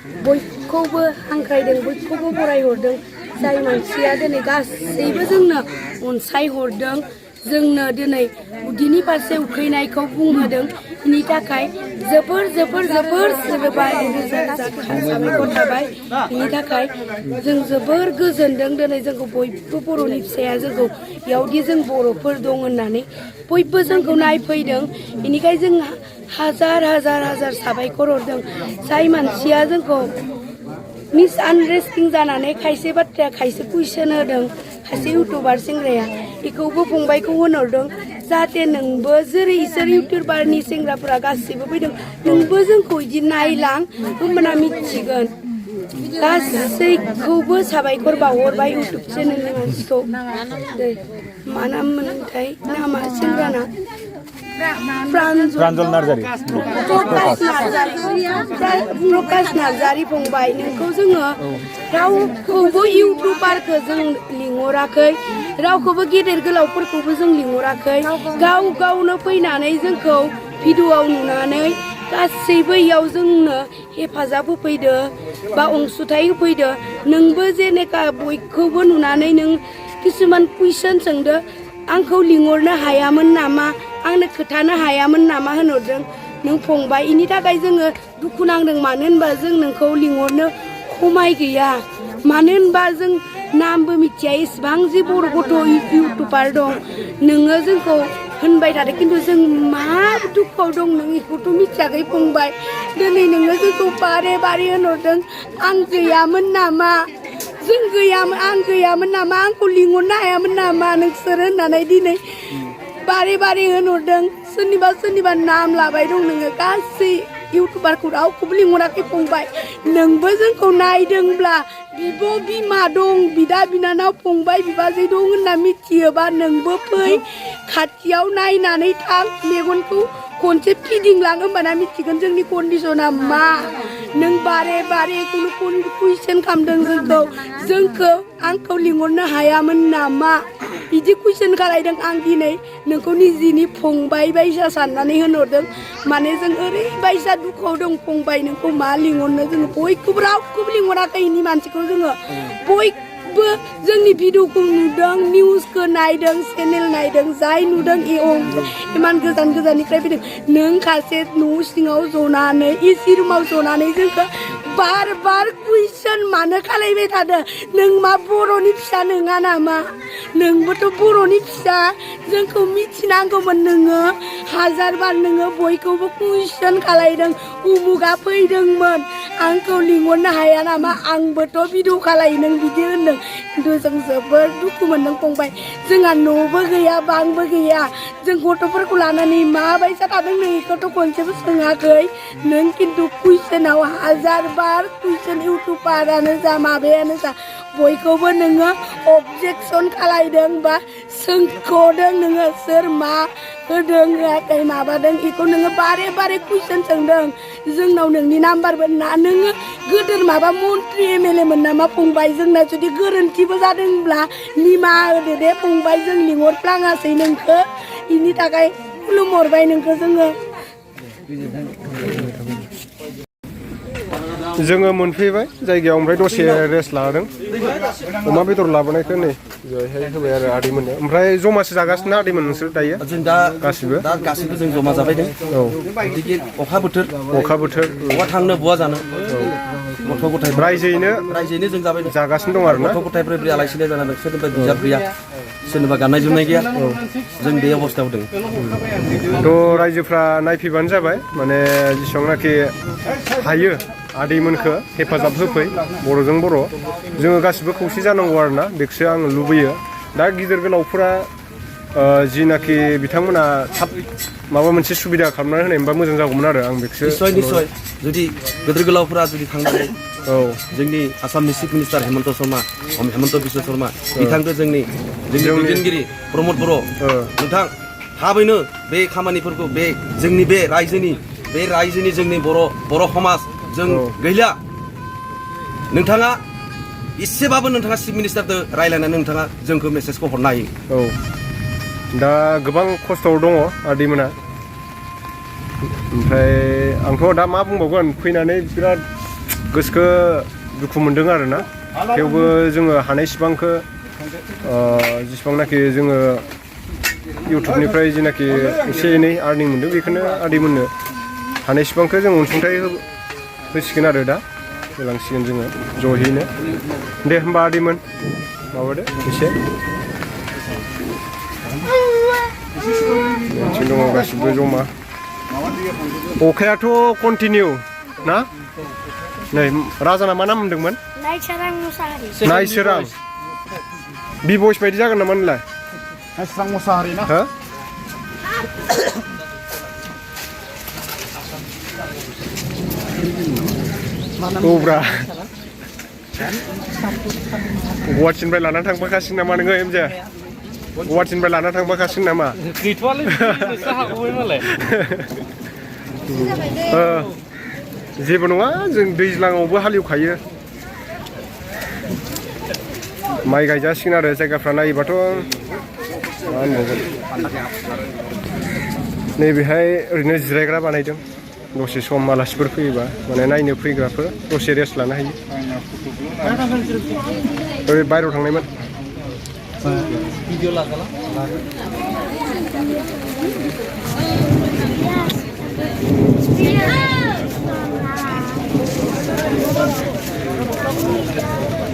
बयखौबो हांख्रायदों बयखौबो बरायहरदों जाय मानसिया दिनै गासैबो जोंनो अनसायहरदों जोंनो दिनै उदैनि फारसे उखैनायखौ बुंहोदों बिनि थाखाय जोबोर जोबोर जोबोर साबायखर थाबाय बिनि थाखाय जों जोबोर गोजोनदों दिनै जोंखौ बयबो बर'नि फिसाया जोंखौ बेयावदि जों बर'फोर दं होननानै बयबो जोंखौ नायफैदों बेनिखाय जों हाजार हाजार हाजार साबायखर हरदों जाय मानसिया जोंखौ मिसआन्डारस्टेन्डिं जानानै खायसे बाथ्राया खायसे कुइसन होदों खायसे इउटुबार सेंग्राया बेखौबो फंबायखौ होनहरदों जाहाथे नोंबो जेरै इसोर इउटुबारनि सेंग्राफोरा गासैबो फैदों नोंबो जोंखौ बिदि नायलां होमबाना मिथिगोन गासैखौबो साबायखर बावहरबाय इउटुब चेनेलनि मानसिखौ मा नाममोनथाय नामा सेंग्राना प्रान्जल नार्जारी प्रकाश नार्जारी फंबाय नोंखौ जोङो रावखौबो इउटुबारखौ जों लिंहराखै रावखौबो गेदेर गोलावफोरखौबो जों लिंहराखै गाव गावनो फैनानै जोंखौ भिडिअ'आव नुनानै गासैबो इयाव जोंनो हेफाजाब होफैदो बा अनसुंथाइ होफैदो नोंबो जेनेका बयखौबो नुनानै नों किसुमान कुइसन सोंदो आंखौ लिंहरनो हायामोन नामा आंनो खोथानो हायामोन नामा होनहरदों नों फंबाय इनि थाखाय जोङो दुखु नांदों मानो होनबा जों नोंखौ लिंहरनो खमाय गैया मानो होनबा जों नामबो मिथिया इसेबां जे बर' गथ' इउटुबार दं नोङो जोंखौ होनबाय थादों खिन्थु जों मा दुखुआव दं नों बेखौथ' मिथियाखै फंबाय दिनै नोङो जोंखौ बारे बारे होनहरदों आं गैयामोन नामा जों गैयामोन आं गैयामोन नामा आंखौ लिंहरनो हायामोन नामा नोंसोर होननानै दिनै बारे बारे होनहरदों सोरनिबा सोरनिबा नाम लाबाय दं नोङो गासै इउटुबारखौ रावखौबो लिंहराखै फंबाय नोंबो जोंखौ नायदोंब्ला बिब' बिमा दं बिदा बिनानाव फंबाय बिबाजै दं होनना मिथियोबा नोंबो फै खाथियाव नायनानै थां मेगनखौ खनसे फिदिंलां होमबाना मिथिगोन जोंनि कन्डिसना मा नों बारे बारे कुइसन खालामदों जोंखौ आंखौ लिंहरनो हायामोन नामा बिदि कुइसन खालायदों आं दिनै नोंखौ निजिनि फंबाय बायसा साननानै होनहरदों माने जों ओरैबायसा दुखुआव दं फंबाय नोंखौ मा लिंहरनो जोङो बयखौबो रावखौबो लिंहराखै इनि मानसिखौ जोङो बयबो जोंनि भिडिअखौ नुदों निउसखौ नायदों चेनेल नायदों जाय नुदों इमान गोजान गोजाननिफ्राय फैदों नों खासे न' सिङाव जनानै एसि रुमाव जनानै जोंखौ बार बार कुइसन मानो खालायबाय थादों नों मा बर'नि फिसा नङा नामा नोंबोथ' बर'नि फिसा जोंखौ मिथिनांगौमोन नोङो हाजार बार नोङो बयखौबो कुइसन खालायदों उमुगा फैदोंमोन आंखौ लिंहरनो हाया नामा आंबोथ' भिडिअ खालायो नों बिदि होनदों खिन्थु जों जोबोर दुखु मोनदों फंबाय जोंहा न'बो गैया बांबो गैया जों गथ'फोरखौ लानानै माबायसा थादों नों बेखौथ' खनसेबो सोङाखै नों खिन्थु कुइसनाव हाजार बार कुइसन इउटुबारानो जा माबायानो जा बयखौबो नोङो अबजेक्सन खालायदों बा सोंख'दों नोङो सोर मा होदों होआखै माबादों बेखौ नोङो बारे बारे कुइसन सोंदों जोंनाव नोंनि नाम्बारबो ना नोङो गोदोर माबा मन्त्रि एमएलए मोन नामा फंबाय जोंना जुदि गोरोन्थिबो जादोंब्ला निमाहा होदो दे फंबाय जों लिंहरफ्लाङासै नोंखौ बेनि थाखाय खुलुमहरबाय नोंखौ जोङो मोनफैबाय जायगायाव ओमफ्राय दसे रेस्ट लादों अमा बेदर लाबोनायखौ नै जयहाय होबाय आरो आदैमोननो ओमफ्राय जमासो जागासिनो आदैमोन नोंसोर दायो जों दा गासिबो जों जमा जाबायदों औ अखा बोथोर अखा थांनो बहा जानो गथ' गथाय रायजोयैनो जों जाबाय जागासिनो दं आरो ना गथ' गथायफोर आलाय सिलाय जानानै सोरनिबा बिजाब गैया सोरनिबा गाननाय जोमनाय गैया जों बे अबस्थायाव दं थ' रायजोफ्रा नायफैबानो जाबाय माने जेसेबांनाखि हायो आदैमोनखौ हेफाजाब होफै बर'जों बर' जोङो गासिबो खौसे जानांगौ आरो ना बेखौसो आङो लुबैयो दा गिदिर गोलावफोरा जिनाखि बिथांमोना थाब माबा मोनसे सुबिदा खालामनानै होनाय मोनबा मोजां जागौमोन आरो आं बेखौसो निस्सय जुदि गिदिर गोलावफोरा जुदि थांनानै औ जोंनि आसामनि चिफ मिनिस्टार हेमन्त बिश्व शर्मा बिथांखौ जोंनि दैदेनगिरि प्रमद बर' नोंथां थाबैनो बे खामानिफोरखौ बे जोंनि बे रायजोनि जोंनि बर' समाज जों गैला नोंथाङा एसेबाबो नोंथाङा चिफ मिनिस्टारजों रायज्लायनानै नोंथाङा जोंखौ मेसेजखौ हरनो हायो औ दा गोबां खस्थ'आव दङ आदैमोना ओमफ्राय आंथ' दा मा बुंबावगोन फैनानै बिराद गोसोखौ दुखु मोनदों आरोना थेवबो जोङो हानायसिबांखौ जेसेबांनाखि जोङो इउटुबनिफ्राय जेनाखि एसे एनै आर्निं मोनदों बेखौनो आदैमोननो हानायसिबांखौ जों अनसुंथाइ होसिगोन आरो दा होलांसिगोन जोङो ज'यैनो दे होमबा आदैमोन माबादो एसे मोनसे दङ गासिबो जमा अखायाथ' कन्टिनिउ ना नै राजाना मा नाम होनदोंमोन नायसोरां मुसाहारि नायसोरां बि भइस बायदि जागोन नामा नोंलाय नायसोरां मुसाहारि ना हो औब्रा गुवाहाटिनिफ्राय लाना थांफाखासिगोन नामा नोङो एमजे गुवाहाटिनिफ्राय लाना थांफाखासिगोन नामा गैथ'वालै नोंसो हागौबाय मालाय जेबो नङा जों दैज्लाङावबो हालेवखायो माइ गायजासिगोन आरो जायगाफ्रा नायोबाथ' मा होनबावगोन नैबेहाय ओरैनो जिरायग्रा बानायदों दसे सम आलासिफोर फैयोबा माने नायनो फैग्राफोर दसे रेस्ट लानो हायो ओरै बायहेरायाव थांनायमोन भिडिअ लागाला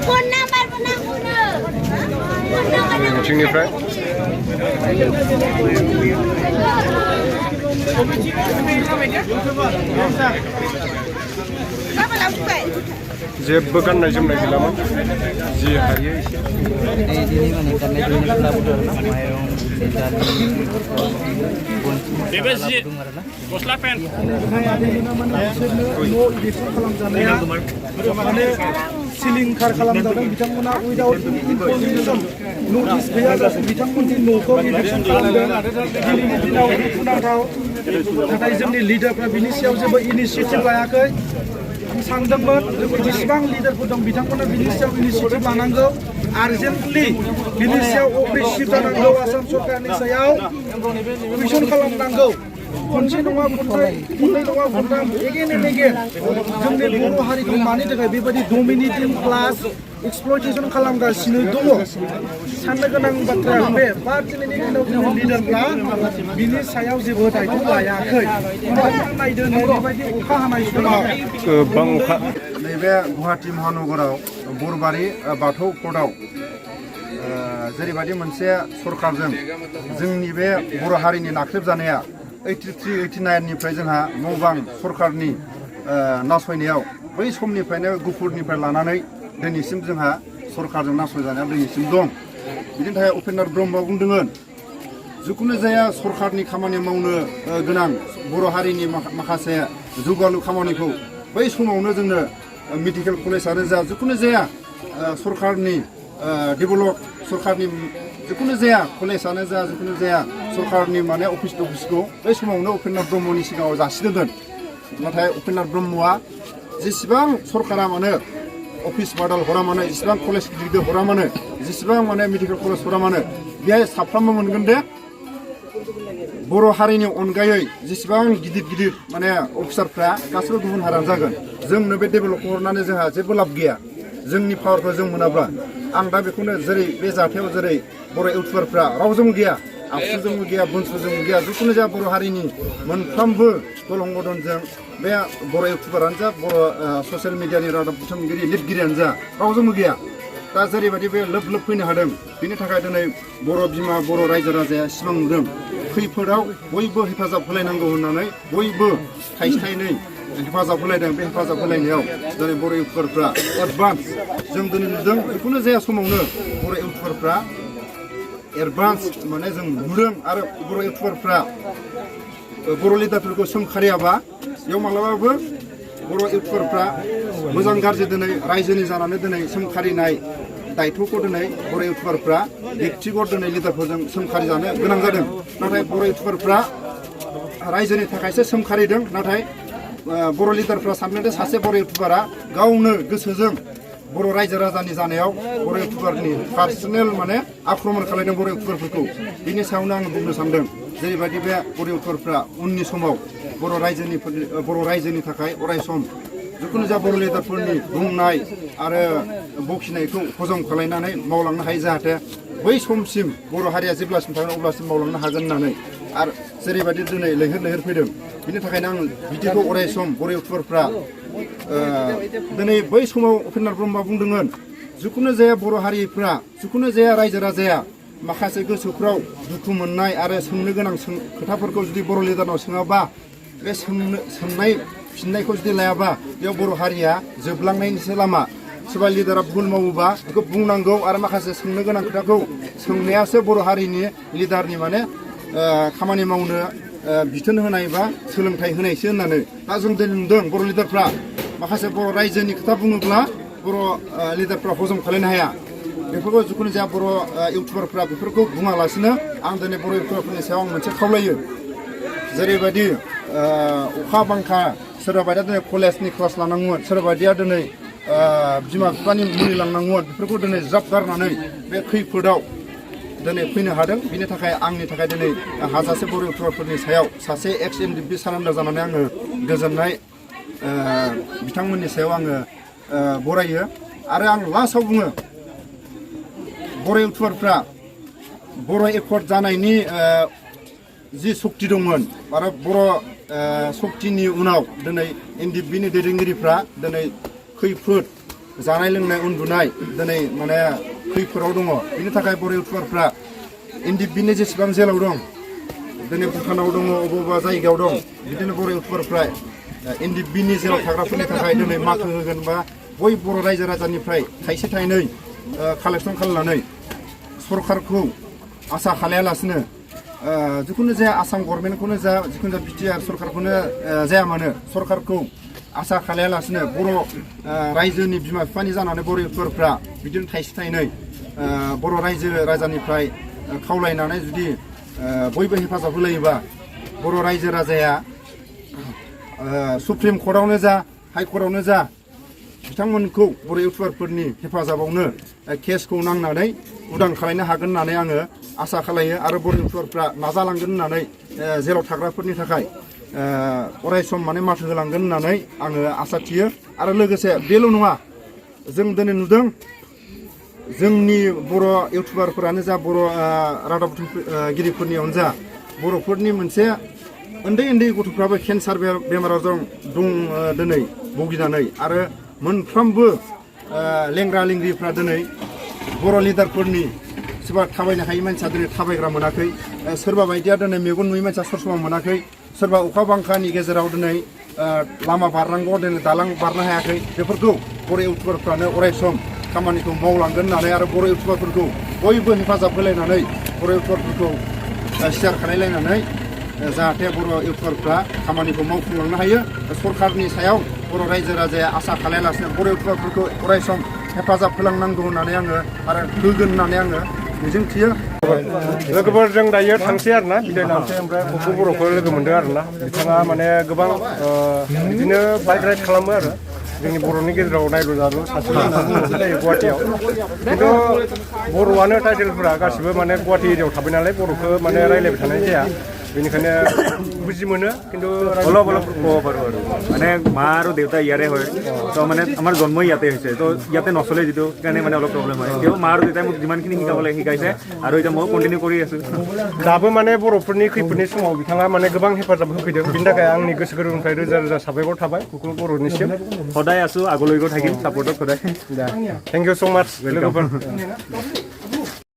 फन नाम्बारबो नांगौनो बिथिंनिफ्राय जेबो गाननाय जोमनाय गैलामोन जि हायो एसे गस्ला पेन्ट सिलिंखार खालामजादों बिथांमोना उइदाउट इनफरमेसन नटिस गैयाजासे बिथांमोननि न'खौ इलेक्सन खालामदों दिनैनि दिनाव दुखुनांथाव नाथाय जोंनि लिडारफ्रा बिनि सायाव जेबो इनिसियेटिभ लायाखै आं सानदोंमोन जेसेबां लिडारफोर दं बिथांमोना बिनि सायाव इनिसियेटिभ लानांगौ आर्जेन्टलि बिनि सायाव अग्रेसिभ जानांगौ आसाम सरकारनि सायाव कुइसन खालामनांगौ खनसे नङा खननै नङा खनथाम एगेन एन्ड एगेन जोंनि बर' हारिखौ मानि थाखाय बेबायदि डमिनेटिं क्लास एक्सप्लयटेसन खालामगासिनो दङ साननो गोनां बाथ्राया बे दिनैनि दिनाव जोंनि लिडारफ्रा बिनि सायाव जेबो दायथ' लायाखै नायदो बेबायदि अखा हानाय समाव गोबां अखा नैबे गुवाहाटि महानगराव बरबारि बाथौ कर्टआव जेरैबायदि मोनसे सरकारजों जोंनि बे बर' हारिनि नाख्रेबजानाया 83-89 निफ्राय जोंहा न' बां सरकारनि नासयनायाव बै समनिफ्रायनो गुफुरनिफ्राय लानानै दिनैसिम जोंहा सरकारजों नासयजानाया दिनैसिम दं बिनि थाखाय उपेन्द्र ब्रह्मआ बुंदोंमोन जिखुनु जाया सरकारनि खामानि मावनो गोनां बर' हारिनि माखासे जौगालु खामानिखौ बै समावनो जोंनो मेडिकेल कलेजआनो जा जिखुनु जाया सरकारनि डेभेलप सरकारनि जिखुनु जाया कलेजआनो जा जिखुनु जाया सरकारनि माने अफिसखौ बै समावनो उपेन्द्र ब्रह्मनि सिगाङाव जासिदोंमोन नाथाय उपेन्द्र ब्रह्मआ जेसेबां सरकारा माने अफिस बादाल हरा मानो जेसेबां कलेज गिदिर हरा मानो जेसेबां माने मेडिकेल कलेज हरा मानो बेहाय साफ्रोमबो मोनगोन दे बर' हारिनि अनगायै जेसेबां गिदिर माने अफिसारफ्रा गासिबो गुबुन हारियानो जागोन जोंनो बे डेभेलपखौ हरनानै जोंहा जेबो लाब गैया जोंनि पावारखौ जों मोनाब्ला आं दा बेखौनो जेरै बे जाथायाव जेरै बर' इउटुबारफ्रा रावजोंबो गैया आखुजोंबो गैया बुंसुजोंबो गैया जिखुनु जाया बर' हारिनि मोनफ्रोमबो दलं बदनजों बे बर' इउटुबारानो जा बर' ससियेल मिडियानि रादाब बुथुमगिरि लिरगिरियानो जा रावजोंबो गैया दा जेरैबायदि बे लोब फैनो हादों बिनि थाखाय दिनै बर' बिमा बर' रायजो राजाया सिमां नुदों खैफोदाव बयबो हेफाजाब होलायनांगौ होननानै बयबो थाइसे थाइनै हेफाजाब होलायदों बे हेफाजाब होलायनायाव दिनै बर' इउटुबारफ्रा एडभान्स जों दिनै नुदों जिखुनु जाया समावनो बर' इउटुबारफ्रा एडभान्स माने जों नुदों आरो बर' इउटुबारफ्रा बर' लिडारफोरखौ सोंखारियाबा बेयाव मालाबाबो बर' इउटुबारफ्रा मोजां गाज्रि दिनै रायजोनि जानानै दिनै सोंखारिनाय दायथ'खौ दिनै बर' इउटुबारफ्रा बेक्तिगत दिनै लिडारफोरजों सोंखारि जानो गोनां जादों नाथाय बर' इउटुबारफ्रा रायजोनि थाखायसो सोंखारिदों नाथाय बर' लिडारफ्रा सानदों सासे बर' इउटुबारा गावनो गोसोजों बर' रायजो राजानि जानायाव बर' इउटुबारनि पार्सनेल माने आक्रमण खालामदों बर' इउटुबारफोरखौ बिनि सायावनो आं बुंनो सानदों जेरैबायदि बे बर' इउटुबारफ्रा उननि समाव बर' रायजोनि थाखाय अरायसम जिखुनु जा बर' लिडारफोरनि बुंनाय आरो बखिनायखौ हजम खालायनानै मावलांनो हायो जाहाथे बै समसिम बर' हारिया जेब्लासिम थागोन अब्लासिम मावलांनो हागोन होननानै आरो जेरैबायदि दिनै लैहोर लैहोर फैदों बिनि थाखायनो आं बिदिखौ अराय सम बर' इउटुबारफ्रा दिनै बै समाव उपेन्द्र ब्रह्मआ बुंदोंमोन जिखुनु जाया बर' हारिफ्रा जिखुनु जाया रायजो राजाया माखासे गोसोफ्राव दुखु मोननाय आरो सोंनो गोनां खोथाफोरखौ जुदि बर' लिडारनाव सोङाबा बे सोंनाय फिननायखौ जुदि लायाबा बेयाव बर' हारिया जोबलांनायनिसो लामा सोरबा लिडारा भुल मावोबा बेखौ बुंनांगौ आरो माखासे सोंनो गोनां खोथाखौ सोंनायासो बर' हारिनि लिडारनि माने खामानि मावनो बिथोन होनाय बा सोलोंथाइ होनायसो होननानै दा जों दिनै नुदों बर' लिडारफ्रा माखासे बर' रायजोनि खोथा बुङोब्ला बर' लिडारफ्रा हजम खालामनो हाया बेफोरखौ जिखुनु जाया बर' इउटुबारफ्रा बेफोरखौ बुङालासिनो आं दिनै बर' इउटुबारफोरनि सायाव आं मोनसे खावलायो जेरैबायदि अखा बांखा सोरबा बायदिया दिनै कलेजनि क्लास लानांगौमोन सोरबा बायदिया दिनै बिमा बिफानि मुलि लांनांगौमोन बेफोरखौ दिनै ज्राब गारनानै बे खैफोदाव दिनै फैनो हादों बिनि थाखाय आंनि थाखाय दिनै हाजासे बर' इउटुबारफोरनि सायाव सासे एक्स एनडिपि सारेन्डार जानानै आङो गोजोननाय बिथांमोननि सायाव आङो बरायो आरो आं लास्टआव बुङो बर' इउटुबारफ्रा बर' एकर्ड जानायनि जि सक्ति दंमोन आरो बर' सक्तिनि उनाव दिनै एनडिपिनि दैदेनगिरिफ्रा दिनै खैफोद जानाय लोंनाय उन्दुनाय दिनै माने खैफोदाव दङ बिनि थाखाय बर' इउटुबारफ्रा एनडिपिनि जेसेबां जेलाव दं दिनै भुटानाव दङ अबेबा जायगायाव दं बिदिनो बर' इउटुबारफ्रा एनडिपिनि जेलाव थाग्राफोरनि थाखाय दिनै माथो होगोन बा बै बर' रायजो राजानिफ्राय थाइसे थाइनै कालेक्सन खालामनानै सरकारखौ आसा खालायालासिनो जिखुनु जाया आसाम गभर्नमेन्टखौनो जा जिखुनु जाया बिटिआर सरकारखौनो जाया मानो सरकारखौ आसा खालायालासिनो बर' रायजोनि बिमा बिफानि जानानै बर' इउटुबारफ्रा बिदिनो थाइसे थाइनै बर' रायजो राजानिफ्राय खावलायनानै जुदि बयबो हेफाजाब होलायोबा बर' रायजो राजाया सुप्रिम कर्टआवनो जा हाइ कर्टआवनो जा बिथांमोनखौ बर' इउटुबारफोरनि हेफाजाबावनो केसखौ नांनानै उदां खालामनो हागोन होननानै आङो आसा खालायो आरो बर' इउटुबारफ्रा नाजालांगोन होननानै जेराव थाग्राफोरनि थाखाय अराय सम माने माथो होलांगोन होननानै आङो आसा थियो आरो लोगोसे बेल' नङा जों दिनै नुदों जोंनि बर' इउटुबारफोरानो जा बर' रादाब बुथुमगिरिफोरनियावनो जा बर'फोरनि मोनसे उन्दै उन्दै गथ'फ्राबो केन्सार बेमाराव दं दिनै भुगिनानै आरो मोनफ्रोमबो लेंग्रा लेंग्रिफ्रा दिनै बर' लिडारफोरनि सोरबा थाबायनो हायि मानसिया दिनै थाबायग्रा मोनाखै सोरबा बायदिया दिनै मेगन नुयि मानसिया ससमा मोनाखै सोरबा अखा बांखानि गेजेराव दिनै लामा बारनांगौ दिनै दालां बारनो हायाखै बेफोरखौ बर' इउटुबारफ्रानो अराय सम खामानिखौ मावलांगोन होननानै आरो बर' इउटुबारफोरखौ बयबो हेफाजाब होलायनानै बर' इउटुबारफोरखौ शेयार खालायलायनानै जाहाथे बर' इउटुबारफ्रा खामानिखौ मावफुंलांनो हायो सरकारनि सायाव बर' रायजो राजाया आसा खालायालासिनो बर' इउटुबारफोरखौ अराय सम हेफाजाब होलांनांगौ होननानै आङो आरो होगोन होननानै आङो मिजिंथियो लोगोफोर जों दायो थांसै आरोना बिदाय लानोसै ओमफ्राय गफुर बर'खौ लोगो मोनदों आरोना बिथाङा माने गोबां बिदिनो बाइक राइड खालामो आरो जोंनि बर'नि गेजेराव नायल' जालु सासे जायो गुवाहाटियाव खिन्थु बर'आनो टाइटेलफोरा गासिबो माने गुवाहाटि एरियायाव थाबाय नालाय बर'खौ माने रायज्लायबाय थानाय जाया बेनिखायনে বুজি মনে কিন্তু অলপ অলপ ক'ব পাৰোঁ আৰু মানে মা আৰু দেউতা ইয়াৰে হয় তো মানে আমাৰ জন্ম ইয়াতে হৈছে তো ইয়াতে নচলে যিটো কাৰণে মানে অলপ প্ৰব্লেম হয় তেওঁ মা আৰু দেউতাই মোক যিমানখিনি শিকাব লাগে শিকাইছে আৰু এতিয়া মই কণ্টিনিউ কৰি আছোঁ दाबो माने बर'फोरनि खैफोदनि समाव बिथाङा माने गोबां हेफाजाब होफैदों बिनि थाखाय आंनि गोसो गोरबोनिफ्राय रोजा रोजा साबायखर थाबाय कुकुर बर'निसिम সদায় আছোঁ আগলৈকো থাকিম ছাপৰ্টত সদায় थेंक इउ सो माच लोगोफोर